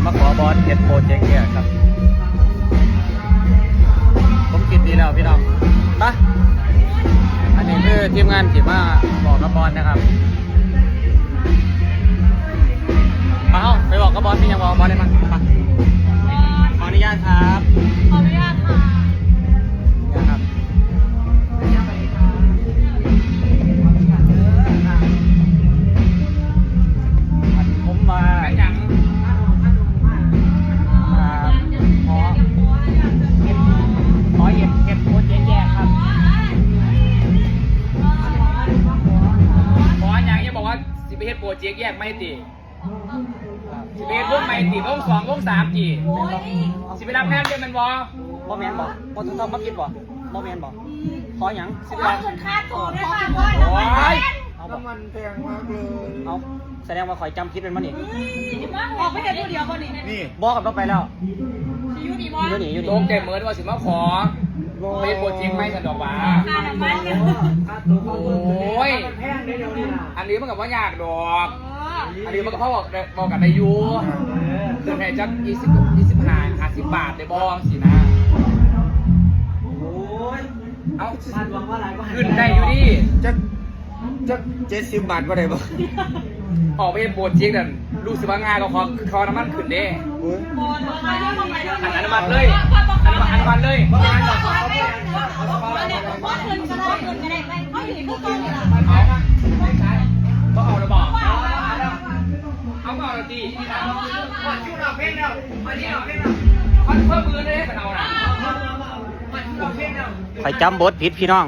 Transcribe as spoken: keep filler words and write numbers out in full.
มาขอบอสเฮ็ดโปรเจกต์เนี่ยครับ ผมคิดดีแล้วพี่น้อง ไป อันนี้คือทีมงานที่มาบอกกับบอสนะครับ มาเฮาไปบอกกับบอส มีหยังบอกกับบอสได้มั้ง มา ขออนุญาตครับ ขออนุญาตค่ะ นะครับ อันผมมา อ่า ขอ ขอเฮ็ด เฮ็ดโปรเจกต์แยกครับ ขออย่างนี้บอกว่าสิไปเฮ็ดโปรเจกต์แยกไม่ติ สิไปเฮ็ดวงใหม่ติ วงสอง วงสามติ สิไปรับงานเดือนแม่นบ่ บ่แม่นบ่ บ่ต้องมาคิดบ่ บ่แม่นบ่ ขอหยัง สิไปรับ เงินค่าตัวด้วยค่ะ โอ้ย เอาบ่ น้ำมันแพงมากเลย เอา แสดงว่าข่อยจำผิดแม่นบ่นี่ ออกไปเฮ็ดผู้เดียวบ่นี่ นี่ บ่ กับต้องไปแล้ว สิอยู่นี่บ่ อยู่นี่ อยู่นี่ ตกใจเหมือนว่าสิมาขอ ไปโปรเจกต์ใหม่ซั่นดอกหว่า ค่าน้ำมันเนี่ย โอ้ย อันนี้มันก็บ่ยากดอก เออ อันนี้มันก็พอบอกได้ บอกกันได้อยู่ เออ คือให้จักยี่สิบ ยี่สิบห้า ห้าสิบบาทได้บ่สินะ โอ้ย เอ้า บ้านหลวงว่าหลายกว่า ขึ้นได้อยู่ดิ จัก จักเจ็ดสิบบาทบ่ได้บ่ ออกไปเฮ็ดโปรเจกต์นั่น รู้สึกว่าง่ายกว่าขอ ขอน้ำมันขึ้นเด้ โอ้ย อันอนุมัติเลย อนุมัติ อนุมัติเลย บ่เอาแล้วบ่ เอาบ่เอาแล้วติ คอนเฟิร์มมือเลย มันเอาน่ะ ข่อยจำบทผิดพี่น้อง